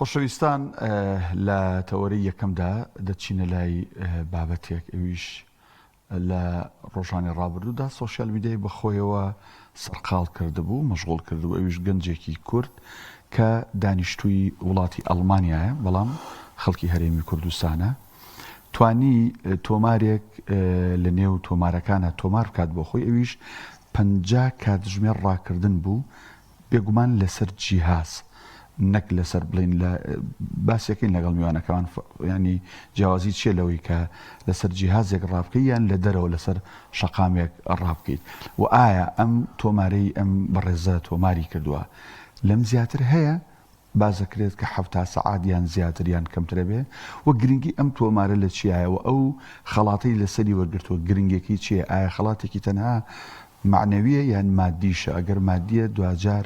خۆشەویستان لە تەوەرەی یەکەمدا دەچینە لای بابەتێک ئەویش لە ڕۆژانی ڕابردوودا سۆشیال میدیای بەخۆیەوە سەرقاڵ کردبوو، مەشغوڵ کردبوو، ئەویش گەنجێکی کورد کە دانیشتووی وڵاتی ئەڵمانیایە بەڵام خەڵکی هەرێمی کوردستانە توانی تۆمارێک لە نێو تۆمارەکانە تۆمار بکات بۆ خۆی ئەویش 50 کاتژمێر ڕاکردن بوو بێگومان لەسەر جیهاز نەک لەسەر بڵین لە باسێکین لەگەڵ میوانەکەمان ینی جیاوازی چییە لەوەی کە لەسەر جیهازێک ڕابکەی یان لە دەرەوە لەسەر شەقامێک ڕابکەیت و ئایا ئەم تۆمارەی ئەم بەڕێزە تۆماری کردووە لەم زیاتر هەیە باس دەکرێت کە 70 سەعات یان زیاتر یان کەمترە بێ و گرنگی ئەم تۆمارە لە چیایە و ئەو خەڵاتەی لەسەری وەرگرتووە گرنگەکەی چییە ئایا خەڵاتێکی تەنها مەعنەویە یان مادیشە ئەگەر مادیە دواجار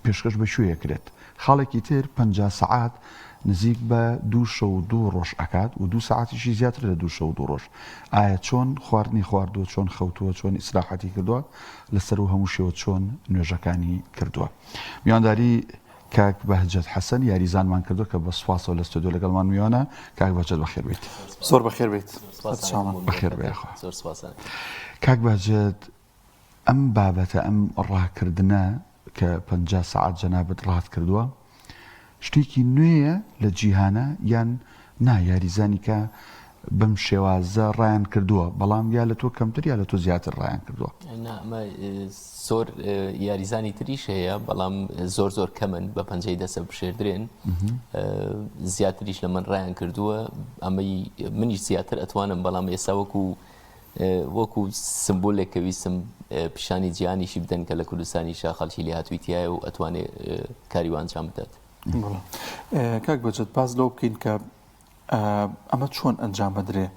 پێشکەش بە کوێ ئەکرێت خاڵێکی تر 50 سەعات نزیک بە دوو شەو و دوو ڕۆژ ئەکات و دوو سەعاتیشی زیاتر لە دوو شەو و دوو ڕۆژ ئایا چۆن خواردنی خواردووە چۆن خەوتووە چۆن ئیسراحەتی کردووە لەسەر و هەموو شێوە چۆن نوێژەکانی کردووە میوانداری کاک بەهجەت حەسەن یاریزانمان کردووە کە بە سوپاسەوە لە ستۆدیۆ لەگەڵمان میوانە. کاک بەهجەت بەخێر بێیت. زۆر بەخێر بێیت. بەخێر بێ یاخوا. زۆر سوپاس. کاک بەهجەت ئەم بابەتە ئەم ڕاکردنە کە 50 سەعات جەنابت ڕات کردووە شتێکی نوێیە لە جیهانە یان نا یاریزانی کە بەم شێوازە ڕایان کردووە بەڵام یا لە تۆ کەمتر یا لە تۆ زیاتر ڕایان کردووە. نا ئەمە زۆر یاریزانی تریش هەیە بەڵام زۆر زۆر کەمن بە پەنجەی دەسە بشێردرێن زیاتریش لە من ڕایان کردووە ئەمەی منیش زیاتر ئەتوانم بەڵام ئێستا وەکو وەکو سمبولێک کە ویستم پیشانی جیهانیشی بدەن کە لە کوردستانی شا خەڵکی لێهاتووی تایە و ئەتوانێ کاری وانجام بدات. کاک بەجەت باس لەوە بکەین کە ئەمە چۆن ئەنجام ئەدرێ؟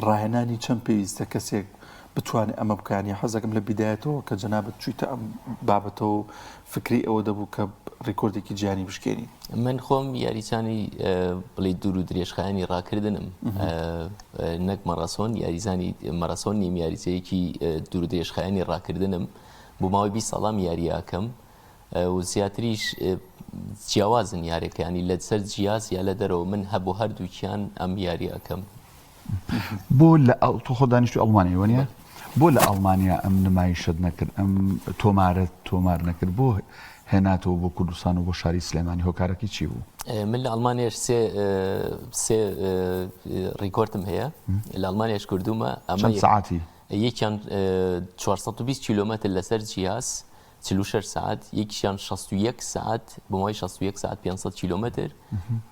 ڕاهێنانی چەند پێویستە کەسێک بتوانێ ئەمە بکا؟ یانی حەزەکەم لە بیدایەتەوە کە جەنابت چوویتە ئەم بابەتەوە و فکرەی ئەوە دەبوو کە ڕیکۆردێکی جیهانی بشکێنی. من خۆم یاریزانی بڵێ دوور و درێژخایەنی ڕاکردنم نەک مەڕاسۆن یاریزانی مەراسۆن نیم یاریزەیەکی دوور و درێژخایەنی ڕاکردنم بۆ ماوەی 20 ساڵام یاریاکەم و زیاتریش جیاوازن یاریەکە ینی لەسەر جیاز یا لە دەرەوە من هەبوو هەردووکیان ئەم یاری ئەەکەم. بۆ لە تۆ خۆ دانیشتوی ئەڵمانیای وەنیە بۆ لە ئەڵمانیا ئەم نمایشت نەکرد ئەم تۆمارەت تۆمار نەکرد بۆ هێناتەوە بۆ کوردستان و بۆ شاری سلێمانی هۆکارەکەی چی بوو؟ من لە ئەڵمانیاش سێ سێ ڕیکۆردم هەیە لە ئەڵمانیاش کردومە ئەمە سەعاتی یەکیان 420 کیلومتر لەسەر جیاز 46 سەعات، یەکیشیان 61 سەعات بۆ ماوەی 61 سەعات 500 کیلۆمەتر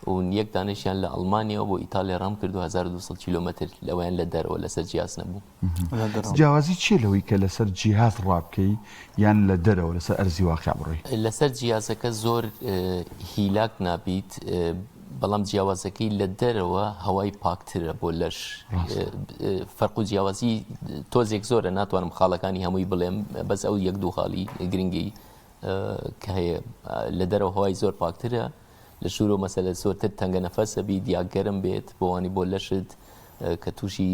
و یەک دانەشیان لە ئەڵمانیاوە بۆ ئیتالیا ڕام کردو 1200 کیلۆمەتر لەوەیان لە دەرەوە لەسەر جیاز نەبوو. جیاوازی چییە لەوەی کە لەسەر جیهاز ڕابکەی یان لە دەرەوە لەسەر ئەرزی واقیع بڕۆی؟ لەسەر جیازەکە زۆر هیلاک نابیت بەڵام جیاوازەکەی لە دەرەوە هەوای پاکترە بۆ لەش فەرق و جیاوازی تۆزێک زۆرە ناتوانم خاڵەکانی هەمووی بڵێم بەس ئەو یەک دوو خاڵی گرنگی کە هەیە لە دەرەوە هەوای زۆر پاکترە لە شوورۆ مەسەلە زۆرتر تەنگە نەفەسە بیت یا گەرم بێت بۆوانی بۆ لەشت کە تووشی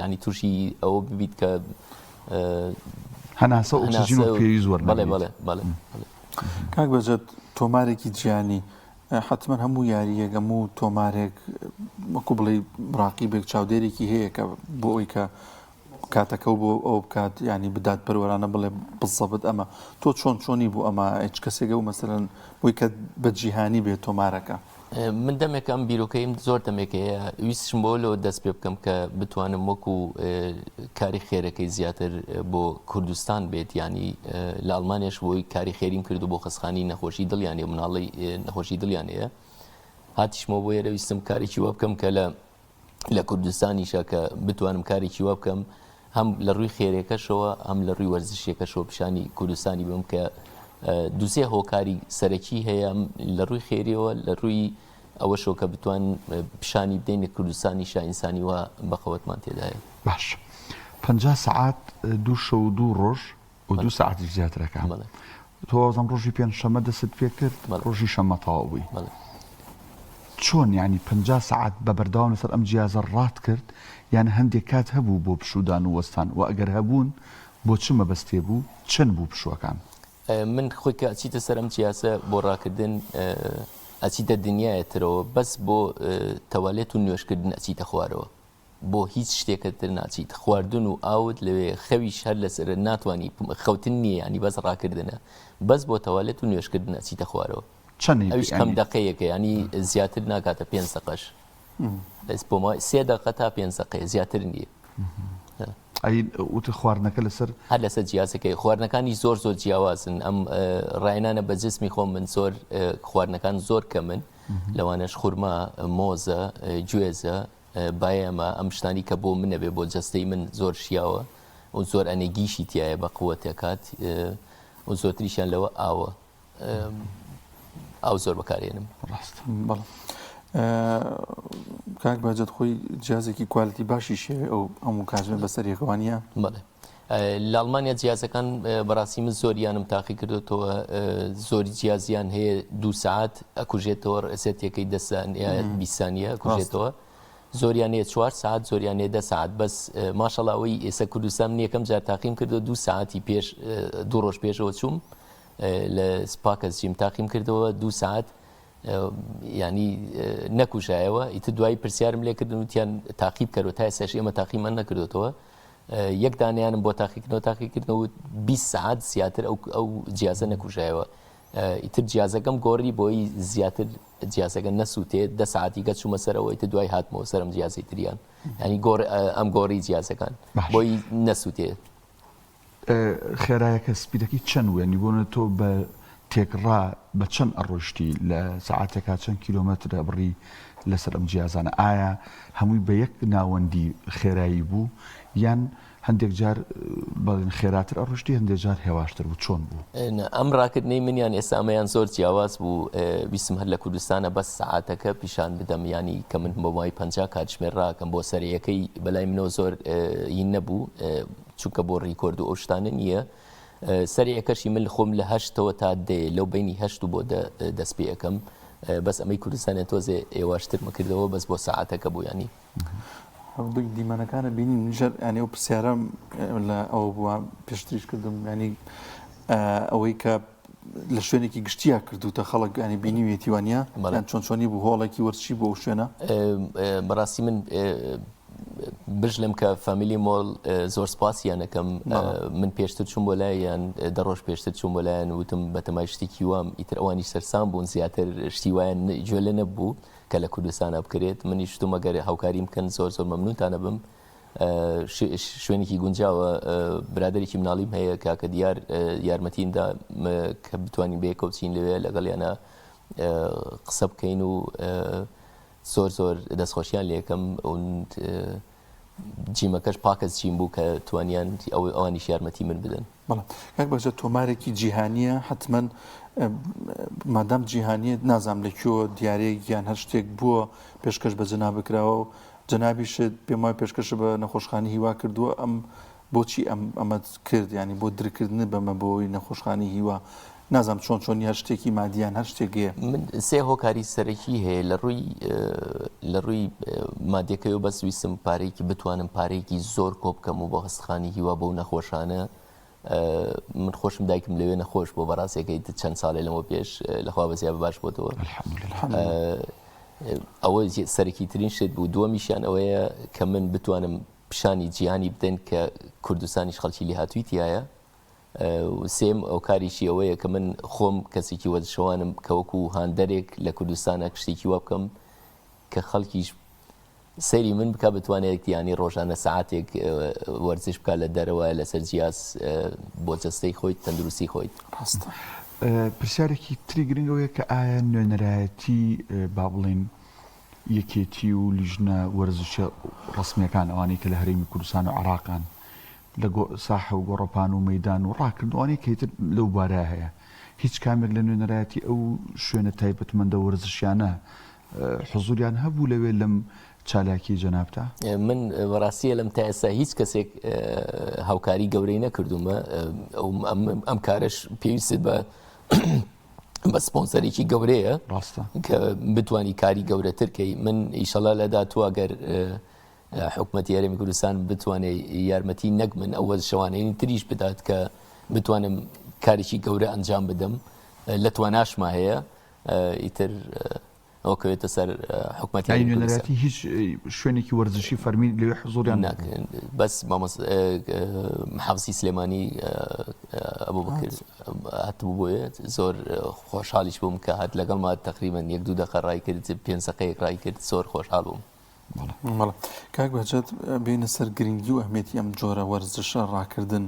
ینی تووشی ئەوە ببیت کە هەناسە ئۆکسجین و پێویست وەرنەگریت. بەڵێ بەڵێ بەڵێ. کاک بەجەد تۆمارێکی جیهانی حتمما هەموو یاریەک هەموو تۆمارێک وەکو بڵێ ڕاقیبێک چاودێرێکی هەیە کە بۆ ئەوی کە کاتەکە و بۆ ئەو بکات ینی بدات پەروەرانە بڵێ بزەبت ئەمە تۆ چۆن چۆنی بوو ئەمە هیچ کەسێک ئەو مەسەرەن بۆی کە بە جیهانی بێت تۆمارەکە. من دەمێکە ئەم بیرۆکەیم زۆر دەمێکە هەیە ویستشم بۆ لەوە دەست پێ بکەم کە بتوانم وەکو کاری خێرەکەی زیاتر بۆ کوردستان بێت ینی لە ئەڵمانیاش بۆی کاری خێریم کرد و بۆ خەسخانی نەخۆشی دڵیان هەیە مناڵی نەخۆشی دڵیان هەیە هاتیشمەوە بۆ ئێرە ویستم کارێکی وا بکەم کە لە لە کوردستانیشە کە بتوانم کارێکی وا بکەم هەم لە ڕووی خێرێکەشەوە هەم لە ڕووی وەرزشیەکەشەوە پیشانی کوردستانی بم کە دوسێ هۆکاری سەرەکی هەیە لە ڕووی خێریەوە لە ڕووی ئەوەشەوە کە بتوان پیشانی بدەین لە کوردستانی شا ئینسانی وا بەقەوەتمان تێدایە. باش 50 سەعات دوو شەو و دوو ڕۆژ و دوو سەعاتیش زیاترەکە تۆ وازم ڕۆژی پێنج شەمە دەست پێ کرد ڕۆژی شەمە تەواو بووی چۆن یعنی 50 سەعات بە بەردەوام لەسەر ئەم جیازە ڕات کرد یان هەندێک کات هەبوو بۆ پشوودان و وەستان و ئەگەر هەبوون بۆ چ مەبەستێ بوو چەند بوو پشووەکان؟ من خۆی کە ئەچیتە سەر ئەم جیازە بۆ ڕاکردن ئەچیتە دنیایە ترەوە بەس بۆ تەوالێت و نوێژکردن ئەچیتە خوارەوە بۆ هیچ شتێکە تر ناچیت خواردن و ئاوت لەوێ خەویش هەر لەسەر ناتوانانی خەوتن نییە ینی بەس ڕاکردنە بەس بۆ تەوالێت و نوێژکردن ئەچیتە خوارەوە چەندی ئەویش کەم دەقەیەکە ینی زیاتر ناکاتە پێنج دەقەش بەس بۆ ماوەی سێ دەقە تا پێنج دەقەیە زیاتر نییە. ئەی وتت خواردنەکە لەسەر؟ هەر لەسەر جیازەکەی خواردنەکانی زۆر زۆر جیاوازن ئەم ڕاهێنانە بە جسمی خۆم من زۆر خواردنەکان زۆر کەمن لەوانەش خورما مۆزە گوێزە بایەمە ئەم شتانی کە بۆ منە بێ بۆ جەستەی من زۆر شیاوە و زۆر ئەنێگیشی تایە بە قوەتەکات و زۆرتریشیان لەوە ئاوە ئاو زۆر بەکارێنم. ڕاستە. بەڵێ کاک بەهجەت خۆی جیازێکی quality باشی شێوێ ئەو هەموو کاتژمێر بەسەر یەکەوە نییە؟ بەڵێ لە ئەڵمانیا جیازەکان بەڕاستی من زۆریانم تاقی کردوتەوە زۆری جیازیان هەیە دوو سعات ئەکوژێتەوە reset ێکەی دە سانیە 20 سانیە ئەکوژێتەوە زۆریان هەیە چوار سعات زۆریان هەیە دە سعات بەس ماشەڵا ئەوەی ئێستا کوردستان من یەکەم جار تاقیم کردەوە دوو سعاتی پێش دوو ڕۆژ پێشەوە چووم لە سپاکەس gym تاقیم کردەوە دوو سعات ینی نەکوژایەوە ئیتر دوایی پرسیارم لێکردن وتیان تاقی بکەرەوە تا ئێستاش ئێمە تاقیمان نەکردوتەوە یەک دانیانم بۆ تاقیکردنەوە تاقیکردنەوە 20 سعات زیاتر ئەو ئەو جیازە نەکوژایەوە ئیتر جیازەکەم گۆڕی بۆی زیاتر جیازەکە نەسووتێ دە ساعتیکە چوومە سەرەوە ئیتر دوای هاتمەوە سەرم جیازی تریان ینی گۆڕ ئەم گۆڕی جیازەکان بۆی نەسووتێ. خێرایەکە speed ەکەی چەند بوو یانی بۆنە تۆ بە تێکڕا بە چەند ئەڕۆشتی لە سەعاتێکا چەند کیلۆمەتر ئەبڕی لەسەر ئەم جیازانە ئایا هەمووی بە یەک ناوەندی خێرایی بوو یان هەندێک جار بەڵێن خێراتر ئەڕۆشتی هەندێک جار هێواشتر بوو چۆن بوو؟ ئەم ڕاکردنەی منیان ئێستا ئەمەیان زۆر جیاواز بوو ویستم هەر لە کوردستانە بەس سەعاتەکە پیشان بدەم یانی کە من بۆ ماوەی 50 کاتژمێر ڕاکەم بۆ سەرەیەکەی بەلای منەوە زۆر هین نەبوو چونکە بۆ record و ئەو شتانە نییە سەریعەکەشی من خۆم لە هەشتەوە تا دەیە لەو بینی هەشت و بۆ دە دەست پێ ئەەکەم بەس ئەمەی کوردستانە تۆزێ ئێواشترمە کردەوە بەس بۆ سەعاتەکە بوو ینی دیمەنەکانە بینین ژەر ینی ئەو پرسیارم لە ئەوە بووە پێشتریش کردم ینی ئەوەی کە لە شوێنێکی گشتیا کردوتە خەڵک ینی بینیوێتی وانە چۆن چۆنی بوو هۆڵێکی وەرزشی بۆ شوێنە بەڕاستی من بژلم کە فامیلی مۆڵ زۆر سپاسیان ئەکەم من پێشتر چوم بۆ لایان دە ڕۆژ پێشتر چوم بۆ لایەن وتم بەتەمای شتێکی وام ئیتر ئەوانی سەرسام بوون زیاتر شتی وایان گوێ لێ نەبوو کە لە کوردستانە بکرێت منیش شتم ئەگەر هاوکاریم بکەن زۆر زۆر مەمنونتانە بم شوێنێکی گونجاوە برادێکی مناڵیم هەیە کاکە دیار یارمەتیمدا کە بتوانین بەیەکەوە بچین لەوێ لەگەڵیانە قسە بکەین و زۆر زۆر دەستخۆشیان لێکەم gym ەکەش پاکەس gym بوو کە توانیان ئەوانیش یارمەتی من بدەن. بەڵێ کاک بەهجەت تۆمارێکی جیهانییە حەتمەن مادام جیهانییە نازانم لە کوێوە دیارێک یان هەر شتێک بووە پێشکەش بە جەنابت کراوە و جەنابیشت پێم وایە پێشکەشت بە نەخۆشخانەی هیوا کردووە ئەم بۆچی ئەم ئەمەت کرد یانی بۆ درکردنت بەمە بۆی نەخۆشخانەی هیوا نازانم چۆن چۆنی هەر شتێکی مادی یان هەر شتێک هەیە. من سێ هۆکاری سەرەکی هەیە لە ڕووی لە ڕووی مادیەکەیەوە بەس ویستم پارەیەکی بتوانم پارەیەکی زۆر کۆ بکەم و بۆ خەستەخانەی هیوا بەو نەخۆشانە من خۆشم دایکم لەوێ نەخۆش بۆ بەڕاستەکەی چەند ساڵێ لەمە پێش لەخوا بەزیا باش بۆتەوە ئەوە سەرەکی ترین شت بوو دووەمیشیان ئەوەیە کە من بتوانم پیشانی جیهانی بدەین کە کوردستانیش خەڵکی لێهاتووی تیایە و سێم هۆکاریشی ئەوەیە کە من خۆم کەسێکی وەرزشەوانم کە وەکو هاندەرێک لە کوردستانە شتێکی وا بکەم کە خەڵکیش سەیری من بکە بتوانێت ینی ڕۆژانە سەعاتێک وەرزش بکە لە دەرەوە لەسەر جیاز بۆ جەستەی خۆیت تەندروستی خۆیت. ڕاستە. پرسیارێکی تری گرنگ ئەوەیە کە ئایا نوێنەرایەتی با بڵێین یەکێتی و لیژنە وەرزشیە ڕەسمیەکان ئەوانەی کە لە هەرێمی کوردستان و عێراقان لە ساحە و گۆڕەپان و مەیدان و ڕاکردن و ئەوانەی کە ئیتر لەو بوارە هەیە هیچ کامێک لە نوێنەرایەتی ئەو شوێنە تایبەتمەندە وەرزشیانە حزوریان هەبوو لەوێ لەم چالاکیەی جەنابتا؟ من بەڕاستیە لەم تا ئێستا هیچ کەسێک هاوکاری گەورەی نەکردومە ئەم کارەش پێویستت بە بە سپۆنسەرێکی گەورەیە ڕاستە کە بتانی کاری گەورەتر کەی من ئیشەڵا لە داهاتوو ئەگەر حکومەتی هەرێمی کوردستان بتوانێت یارمەتی نەک من ئەو وەرزشەوانەی تریش بدات کە بتوانم کارێکی گەورە ئەنجام بدەم لە تواناشما هەیە ئیتر ئەوە کەوێتە سەر حکومەتی یانی نوێنەرایەتی هیچ شوێنێکی وەرزشی فەرمی لەوێ حزوریان ناکرێن بەس محافزی سلێمانی ئەبوبەکر هاتبوو بۆیە زۆر خۆشحاڵیش بووم کە هات لەگەڵما تقریبا یەک دوو دەقە ڕای کرد پێنج دەقەیەک ڕای کرد زۆر خۆشحاڵ بووم. بەڵێ کاک بەهجەت بێینە سەر گرنگی و ئەهمیەتی ئەم جۆرە وەرزشە ڕاکردن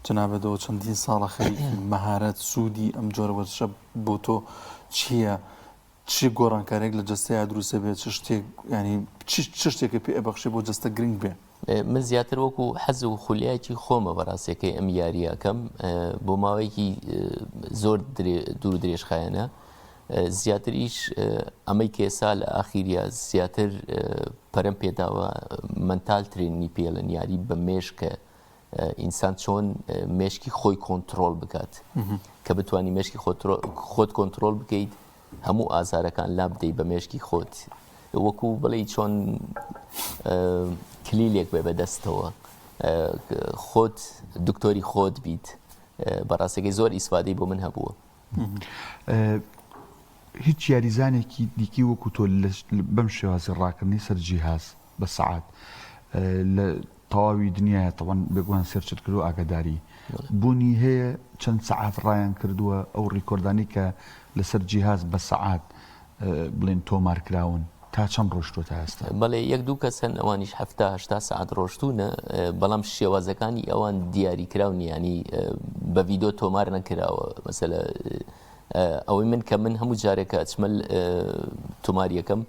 جەنابتەوە چەندین ساڵە خەریکی مەهارەت سوودی ئەم جۆرە وەرزشە بۆ تۆ چییە؟ چ گۆڕانکاریەک لە جەستەیا دروست ئەبێ چ شتێک یانی چ چ شتێکە پێ ئەبەخشێ بۆ جەستە گرنگ بێ؟ من زیاتر وەکو حەز و خولیایەکی خۆمە بەڕاستەکەی ئەم یارییە ئەکەم بۆ ماوەیەکی زۆر دوور درێژخایەنە زیاتریش ئەمەی کە ئێستا لە ئاخیریا زیاتر پەرەم پێداوە mental training ی پێڵن یاری بە مێشکە ئینسان چۆن مێشکی خۆی کۆنتترۆل بکات کە بتانی مێشکی خۆت کۆنتترۆل بکەیت هەموو ئازارەکان لا بدەیت بە مێشکی خۆت وەکو بڵێ چۆن کلیلێک بێ بەدەستەوە خۆت دکتۆری خۆت بیت بەڕاستەکەی زۆر ئیسفادەی بۆ من هەبووە. هیچ یاریزانێکی دیکی وەکو تۆ بەم شێوازی ڕاکردنی سەر جیهاز بە سەعات لە تەواوی دنیایە تەوان بێگومان search ت کردو ئاگاداری بوونی هەیە چەند سەعات ڕایان کردووە ئەو ڕیکۆردانی کە لەسەر جیهاز بە سەعات بڵێن تۆمار کراون تا چەند ڕۆشتووە تا ئێستا؟ بەڵێ یەک دوو کەس هەن ئەوانیش 70 هەشتا سەعات ڕۆشتوونە بەڵام شێوازەکانی ئەوان دیاری کراو نییە ینی بە ڤیدۆ تۆمار نەکراوە مەسەلە ئەوەی من کە من هەموو جارێکە ئەچمە تۆماریەکەم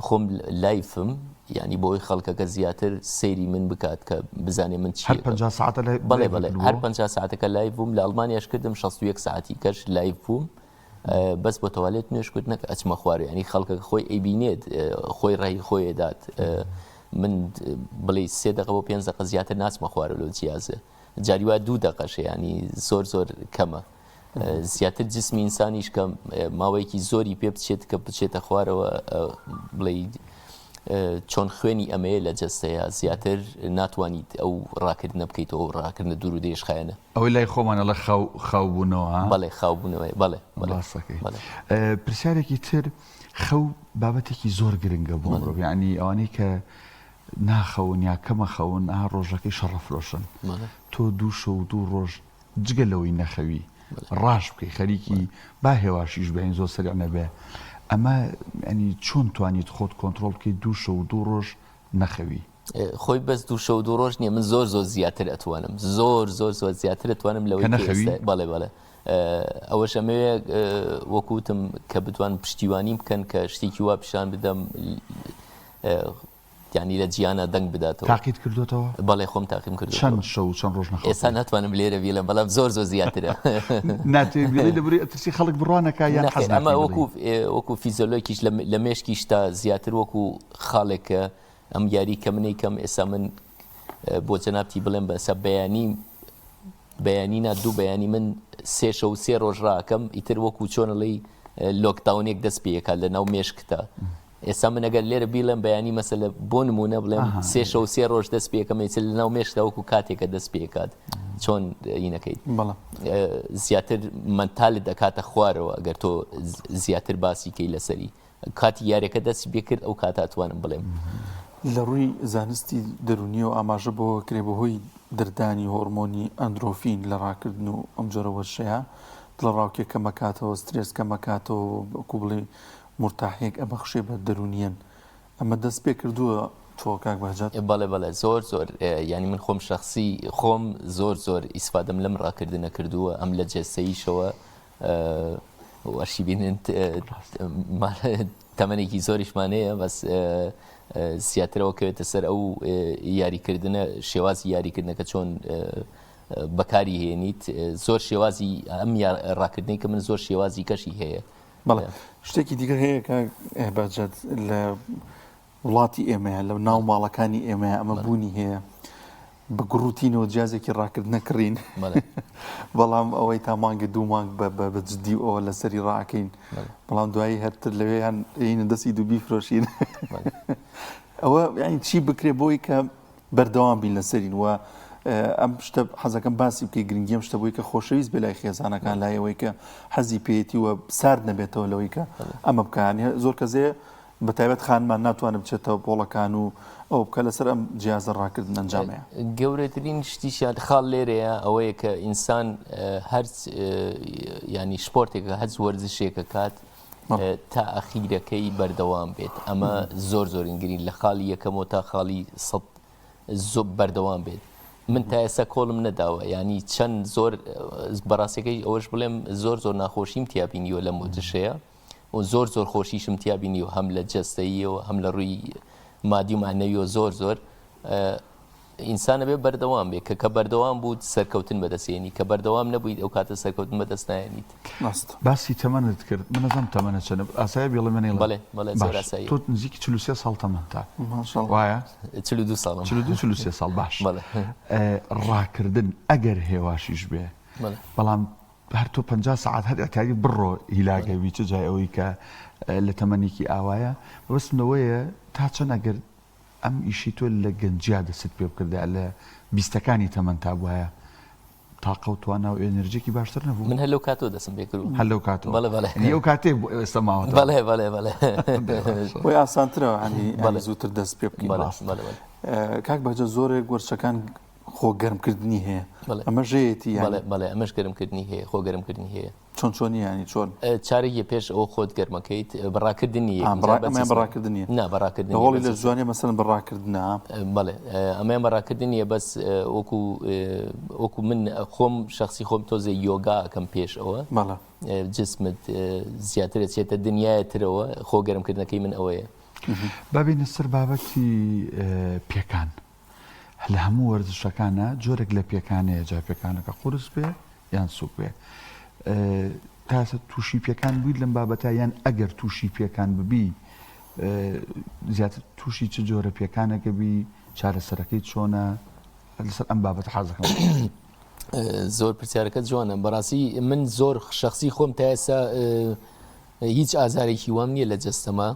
خۆم live م یعنی بۆی خەڵکەکە زیاتر سەیری من بکات کە بزانێ من چی هەر 50 ساعتە لای بەڵێ بەڵێ هەر 50 ساعتەکە live بووم لە ئەڵمانیاش کردم 61 ساعتی کەش live بووم بەس بۆ تەوالێت نوێژ کرد نەک ئەچمە خوارێ ینی خەڵکەکە خۆی ئەیبینێت خۆی ڕێی خۆی ئەدات من بڵێ سێ دەقە بۆ پێنج دەقە زیاتر ناچمە خوارە لۆ جیازە جاری وا دوو دەقەشە ینی زۆر زۆر کەمە زیاتر جسمی ئینسانیش کە ماوەیەکی زۆری پێ بچێت کە بچێتە خوارەوە بڵێ چۆن خوێنی ئەمەیە لە جەستەیە زیاتر ناتوانیت ئەو ڕاکردنە بکەیتەوە ئەو ڕاکردنە دوور و درێژخایەنە. ئەوەی لای خۆمان ئەڵێ خاو خاو بوونەوە ها؟ بەڵێ خاو بوونەوەیە بەڵێ بەڵێ ڕاستەکەی. بەڵێ. پرسیارێکی تر خەو بابەتێکی زۆر گرنگە بۆ بەڵێ. مرۆڤ یانی ئەوانەی کە ناخەون یا کەمە خەون ئا ڕۆژەکەی شەڕەفرۆشن بەڵێ. تۆ دوو شەو و دوو ڕۆژ جگە لەوەی نەخەوی بەڵێ. ڕاش بکەی خەریکی بەڵێ. با هێواشیش بێ یانی زۆر سەریع نەبێ ئەمە یانی چۆن توانیت خۆت کۆنترۆڵ بکەی دوو شەو و دوو ڕۆژ نەخەوی؟ خۆی بەس دوو شەو دوو ڕۆژ نییە من زۆر زۆر زیاتر ئەتوانم زۆر زۆر زۆر زیاتر ئەتوانم کە لەوەی کە نەخەوی؟ ئێستا بەڵێ بەڵێ ئەوەش ئەمەوێ وەکوتم کە بتوان پشتیوانیم بکەن کە شتێکی وا پیشان بدەم یانی لە جیهانا دەنگ بداتەوە. تاقیت کردۆتەوە؟ بەڵێ خۆم تاقیم کردۆتەوە. چەند شەو و چەند ڕۆژ نەخەوتووی؟ ئێستا ناتوانم لێرە بیڵێم بەڵام زۆر زۆر زیاترە. ناتەوێ بیڵێی لەبەرئەوەی ئەترسی خەڵک بڕوا نەکا یان حەز نەخێر ئەمە ناکەی وەکو بڵێی؟ وەکو فیزۆلۆکیش لە مێشکیشتا زیاتر وەکو خاڵێکە ئەم یاری کە منەی کەم ئێستا من بۆ جەنابتی بڵێم بەسە بەیانی بەیانی نا دوو بەیانی من سێ شەو سێ ڕۆژ ڕاکەم ئیتر وەکو چۆنەڵی lockdown ێک دەست پێکات لە ناو مێشکتا ئێستا من ئەگەر لێرە بیڵێم بەیانی مەسەلە بۆ نمونە بڵێم سێ شەو سێ ڕۆژ دەست پێکەم ئیتر لە ناو مێشکتا وەکو کاتێکە دەست پێکات چۆن ینەکەیت زیاتر mental ت دەکاتە خوارەوە ئەگەر تۆ زیاتر باسی کەی لەسەری کاتی یاریەکە دەستی پێکرد ئەو کاتە ئەتوانم بڵێم. لە ڕووی زانستی دەروونیەوە ئاماژە بەوە کرێ بەهۆی دەردانی هۆرمۆنی ئەندرۆفین لە ڕاکردن و ئەم جۆرە وەرزشەیە دڵەڕاوکێ کەمەکاتەوە، سترێس کەمەکاتەوە وەکو بڵێی مورتاحیەک ئەبەخشێ بە دەروونیەن ئەمە دەست پێکردووە تۆ کاک بەهجەت؟ بەڵێ بەڵێ زۆر زۆر یانی من خۆم شەخسی خۆم زۆر زۆر ئیسفادەم لەم ڕاکردنە کردووە ئەم لە جەستەییشەوە وەرشی بینن تەمەنێکی زۆریشمان هەیە بەس زیاترەوە کەوێتە سەر ئەو یاریکردنە شێوازی یاریکردنەکە چۆن بەکاری هێنیت زۆر شێوازی ئەم ڕاکردنی کە من زۆر شێوازی کەشی هەیە بەڵێ شتێکی دیکە هەیە کە بەجەت لە وڵاتی ئێمەیە لە ناو ماڵەکانی ئێمەیە ئەمە بوونی هەیە بە گوڕوتینەوە جیازێکی ڕاکرد نەکڕین بەڵام ئەوەی تا مانگە دوو مانگ بە جددی ئەوە لەسەری ڕاکەین بەڵام دوایی هەرتر لەوێیان ئینە دەستی دوو بیفرۆشین ئەوە یانی چی بکرێ بۆی کە بەردەوام بین لەسەرین و. ئەم شتە حەزەکەم باسی بکەی گرنگی ئەم شتە بۆی کە خۆشەویست بێ لای خێزانەکان لای ئەوەی کە حەزی پێیەتی و سارد نەبێتەوە لەوەی کە ئەمە بکە یانی زۆر کەس هەیە بە تایبەت خانمان ناتوانێت بچێتەوە پۆڵەکان و ئەو بکە لەسەر ئەم جیازە ڕاکردن ئەنجامەیە. گەورەترین شتیشیان خاڵ لێرەیە ئەوەیە کە ئینسان هەر ینی شپۆرتێکە هەچ وەرزشێکە کات تا ئەخیرەکەی بەردەوام بێت ئەمە زۆر زۆرین گرین لە خاڵی یەکەمەوە تا خاڵی سە زۆ بەردەوام بێت من تا ئێستا کۆڵم نەداوە ینی چەند زۆر بەڕاستەکەی ئەوەش بڵێم زۆر زۆر ناخۆشیم تیا بینیوە لەم وەرزشەیە و زۆر زۆر خۆشیشم تیا بینیوە هەم لە جەستەییەوە هەم لە ڕووی مادی و معنەویەوە زۆر زۆر ئینسان ئەبێ بەردەوام بێ کە کە بەردەوام بووت سەرکەوتن بەدەستێنی کە بەردەوام نەبوویت ئەو کاتە سەرکەوتن بەدەست نایەنیت. ڕاستە. باسی تەمەنت کرد من نەزانم تەمەنت چەنە ئاسایە بیڵێم یان نەیڵێم؟ بەڵێ بەڵێ زۆر باش ئاساییە. تۆ نزیکی 43 ساڵ تەمەنتە ماشاءاللە. وایە؟ 42 ساڵم. 42 43 ساڵ باش بەڵێ. ڕاکردن ئەگەر هێواشیش بێ بەڵێ. بەڵام هەر تۆ 50 سەعات هەر ئیعتیادی بڕۆ هیلاکە بی چ جای ئەوەی کە لە تەمەنێکی ئاوایە مەبەستم لەوەیە تا چەند ئەگەر ئەم ئیشەی تۆ لە گەنجیا دەستت پێ بکردایە لە بیستەکانی تەمەنتا بوایە تاقە و توانا و ئێنرجیەکی باشتر نەبوو؟ من هەر لەو کاتەوە دەستم پێ کردبوو. هەر لەو کاتەوە؟ بەڵێ بەڵێ. یعنی ئەو کاتەی بۆ ئێستا ماوەتەوە؟ بەڵێ بەڵێ بەڵێ. بۆی ئاسانترە یعنی بەڵێ. زووتر دەست پێ بکەین. بەڵێ بەڵێ بەڵێ. کاک بەهجەت زۆرێک وەرچەکان خۆ گەرمکردنی هەیە بەڵێ. ئەمەش هەیەتی یعنی؟ بەڵێ بەڵێ ئەمەش گەرمکردنی هەیە خۆ گەرمکردنی هەیە. چۆن چۆنی یانی چۆن؟ چارەگی پێش ئەوە خۆت گەرمەکەیت بە ڕاکردن نییە ئا، بە ڕا- ئەمەیان بە ڕاکردن نییە. نا بە ڕاکردن لە نییە، هۆڵی بەس لەشجوانیە مەسەلەن بە ڕاکردنە. بەڵێ ئەمەیان بە ڕاکردن نییە بەس وەکو وەکو من خۆم شخصی خۆم تۆزێ یۆگا ئەکەم پێش ئەوە بەڵێ. جسمت زیاتر ئەچێتە دنیایە ترەوە خۆ گەرمکردنەکەی من ئەوەیە. با بێینە سەر بابەتی پێکان. لە هەموو وەرزشەکانا جۆرێک لە پێکان هەیە جا پێکانەکە قورس بێ یان سوک بێ تا ئێستا تووشی پێکان بوویت لەم بابەتە یان ئەگەر تووشی پێکان ببی زیاتر تووشی چ جۆرە پێکانەکە بی چارەسەرەکەی چۆنە لەسەر ئەم بابەتە حەزەکەم زۆر پرسیارەکە جوانە بەڕاستی من زۆر شخصی خۆم تا ئێستا هیچ ئازارێکی وام نییە لە جەستەما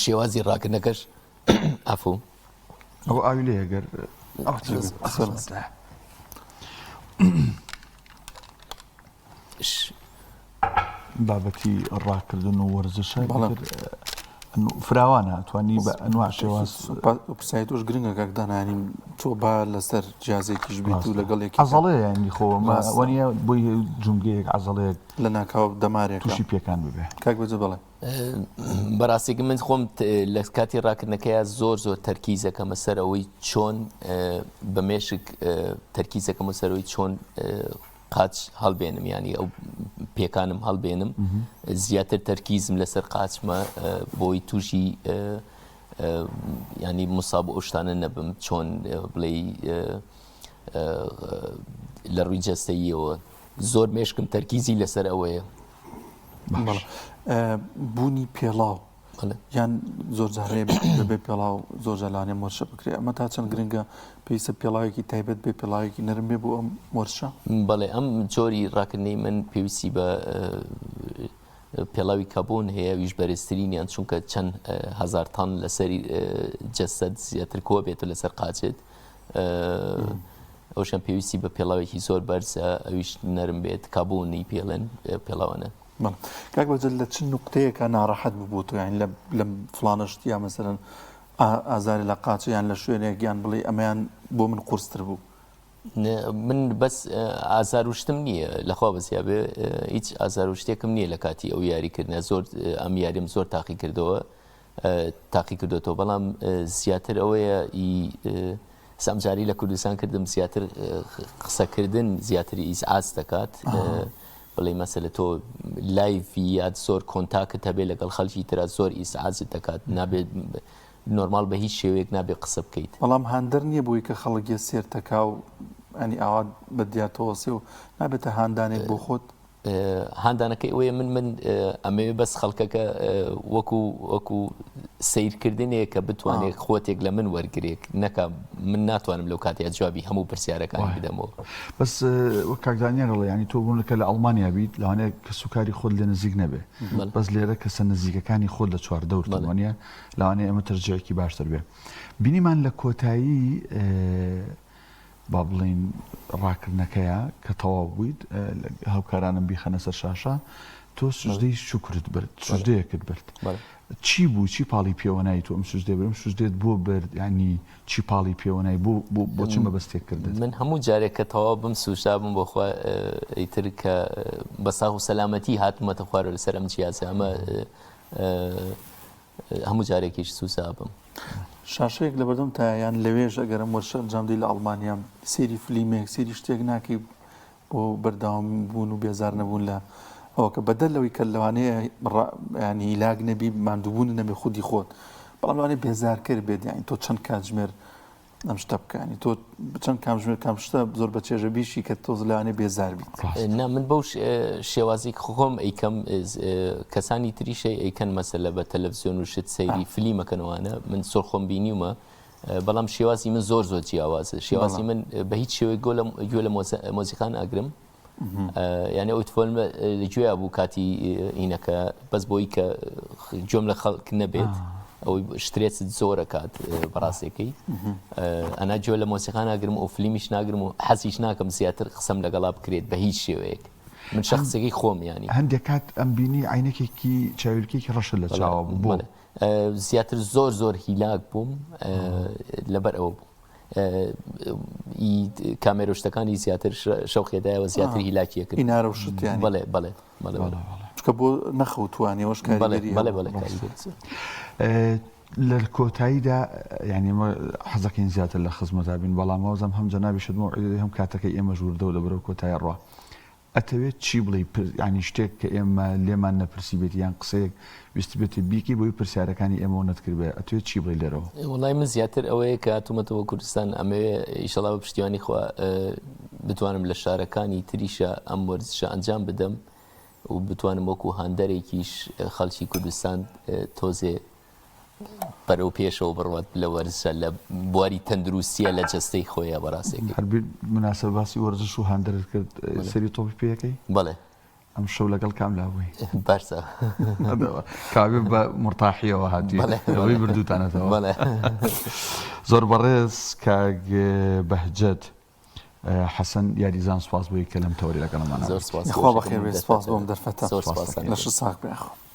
شێوازی ڕاکردنەکەش عەفو. ئەوە ئاوی لێیە گەر بابەتی ڕاکردن و وەرزشە فراوانە توانی بە ئەنوا شێواز پرسیاری تۆش گرنگە کاک دانانی تۆ با لەسەر جیازێکیش بیت و لەگەڵ یەکی عەزەڵەیە یانی خۆ وەنیە بۆی جومگەیەک عەزەڵەیەک لە ناکاو دەمارێک تووشی پێکان ببێ کاک بەجە بەڵێ بەڕاستێک من خۆم لە کاتی ڕاکردنەکەیا زۆر زۆر تەرکیزەکەمە سەر ئەوەی چۆن بە مێشک تەرکیزەکەمە سەرەوەی چۆن قاچ هەڵبێنم ینی ئەو پێکانم هەڵبێنم زیاتر تەرکیزم لەسەر قاچمە بۆی تووشی ینی مساب ئەو شتانە نەبم چۆن بڵێ لە ڕووی جەستەییەوە زۆر مێشکم تەرکیزی لەسەر ئەوەیە. بوونی پێڵاو یان زۆر جارێ بەبێ پێڵاو زۆر جار لەوانەیە وەرزشە بکرێ ئەمە تا چەند گرنگە پێویستە پێڵاوێکی تایبەت بێ پێڵاوێکی نەرم بێ بۆ ئەم وەرزشە؟ بەڵێ ئەم جۆری ڕاکردنەی من پێویستی بە پێڵاوی کابۆن هەیە ئەویش بەرزترینیان چونکە چەند هەزار تان لەسەر جەستەت زیاتر کۆ بێت و لەسەر قاچت ئەوشان پێویستی بە پێڵاوێکی زۆر بەرزە ئەویش نەرم بێت کابوونی پێڵێن پێڵاوانە. کاک بەجل لە چ نوقتەیەکە ناڕەحەت ببوو تۆ یان لەم فڵانە شت یا مەسەرەن ئازاری لە قاچ یان لە شوێنێک یان بڵێ ئەمەیان بۆ من قورستر بوو من بەس ئازار و شتم نییە لەخوا بەسیا بێ هیچ ئازار و شتێکم نییە لە کاتی ئەو یاریکردە زۆر ئەم یاریم زۆر تاقی کردەوە تاقی کردوێتەوە بەڵام زیاتر ئەوەیە سامجاری لە کوردستان کردم زیاتر قسەکردن زیاتر ئیزعاج دەکات بڵێ مەسەلە تۆ live ی یاد زۆر contact ت هەبێ لەگەڵ خەڵکی ترا زۆر ئیزعاجت دەکات نابێت نۆرماڵ بە هیچ شێوەیەک نابێ قسە بکەیت. بەڵام هاندەر نییە بۆی کە خەڵک یە سێرتەکا و ینی ئاوا بە دیار تۆوەسێ و نابێتە هاندانێک بۆ خۆت؟ هاندانەکەی ئەوەیە من من ئەمەوێ بەس خەڵکەکە وەکو وەکو سەیرکردنێک کە بتوانێت خۆتێک لە من وەرگێک نەکە من ناتوانم لەو کاتەیە جوابی هەموو پرسیارەکانی بدەمەوە. بەس وەک کاک دانیار ئەڵێ یانی تۆ بوون کە لە ئەڵمانیا بیت لەوانەیە کەسوکاری خۆت لێ نزیک نەبێ بەس لێرە کەسە نزیکەکانی خۆت لە چواردەورتن وانیە لەوانەیە ئەمە تەرجیعێکی باشتر بێ بینیمان لە کۆتایی. با بڵێین ڕاکردنەکەیە کە تەواو بوویت هاوکارانم بیخەنە سەر شاشە تۆ سوجدەی شوکرت برد سوجدەیەکت برد چی بوو چی پاڵی پێوەنای تۆ ئەم سوجدەی برم سوجدێت بۆ برد ینی چی پاڵی پێوەنای بۆ بۆ چ مەبەستێک کردت من هەموو جارێک کە تەواو بم سوجدا بم بۆ خوا ئیتر کە بە ساغ و سەلامەتی هاتوومەتە خوارەوە لەسەر ئەم جیازە ئەمە هەموو جارێکیش سوسا بم. شاشەیەک لەبەردەم تایە یان لەوێش ئەگەر ئەم وەرشە ئەنجام دەی لە ئەڵمانیا سەیری فلیمێک سەیری شتێک ناکەی بۆ بەردەوام بوون و بێزار نەبوون لە ئەوەکە بەدەر لەوەی کە لەوانەیە ینی هیلاک نەبی ماندووبوون نەبێ خودی خۆت بەڵام لەوانەیە بێزارکەر بێت یانی تۆ چەند کاتژمێر ئەم شتە بکە ینی تۆ چەند کامژمێر کام شتە زۆر بە چێژە بیشی کە تۆز لەوانەیە بێزار بیت. نا من بەو شێوازی خۆم ئەیکەم کەسانی تریشەی ئەیکەن مەسەلە بە تەلەڤزیۆن و شت سەیری فلیمەکەنەوانە من زۆر خۆم بینیومە بەڵام شێوازی من زۆر زۆر جیاوازە شێوازی من بە هیچ شێوەیەک گوێ لە مۆزیقا ناگرم یعنی ئەو تفۆن لە گوێیا بوو کاتی ئینەکە بەس بۆی کە گوێم لە خەڵک نەبێت ئەوەی شترێست زۆرەکات بەڕاستەکەی ئەنا گوێ لە مۆسیقا ناگرم و فلیمیش ناگرم و حەزیش ناکەم زیاتر قسەم لەگەڵا بکرێت بە هیچ شێوەیەک من شخصەکەی خۆم ینی هەندێک کات ئەم بینی عینەکێکی چاویلکێکی ڕەشە لە چاوە بوو بۆ زیاتر زۆر زۆر هیلاک بووم لەبەر ئەوە بوو کامێرە و شتەکانی زیاتر شەوقێدایەوە زیاتر هیلاکیە کرد ئینارە و شت یانی بەڵێ بەڵێ بەڵێ بەڵێ چونکە بۆ نەخەوتوانی ئەوەش کاریگەری بەڵێ بەڵێ کاریگەری لە کۆتاییدا یعنی ئێمە حەزەکەین زیاتر لە خزمەتا بین بەڵام وازم هەم جەنابیشت مەوعیدە هەم کاتەکەی ئێمەش وردە و لە بەرەو کۆتایی ڕوا ئەتەوێت چی بڵێی یانی شتێک کە ئێمە لێمان نەپرسیبێت یان قسەیەک ویستبێتت بیکەی بۆی پرسیارەکانی ئێمەوە نەتکردبێ ئەتەوێت چی بڵێی لێرەوە؟ وەڵای من زیاتر ئەوەیە کە هاتوومەتەوە کوردستان ئەمەوێ ئیشەڵا بە پشتیوانی خوا بتوانم لە شارەکانی تریشە ئەم وەرزشە ئەنجام بدەم و بتوانم وەکو هاندەرێکیش خەڵکی کوردستان تۆزێ بەرەو پێشەوە بڕوات لە وەرزشە لە بواری تەندروستیە لە جەستەی خۆیە بەڕاستەکەی. هەر مناسب باسی وەرزش و هاندەرت کرد سەری تۆپی پێ ئەکەی؟ بەڵێ. ئەم شەو لەگەڵ کام لا بووی؟ بارسا. کابێ بە مورتاحیەوە هاتی ئەوەی بردووتانەتەوە. بەڵێ. زۆر بەڕێز کاک بەهجەت حەسەن یاریزان سوپاس بۆی کە لەم تەوەری لەگەڵمانە زۆر سوپاس. خوا بەخێر بێ سوپاس بۆ ئەم دەرفەتە. زۆر سوپاس. لەشت ساغ بێ یاخوا.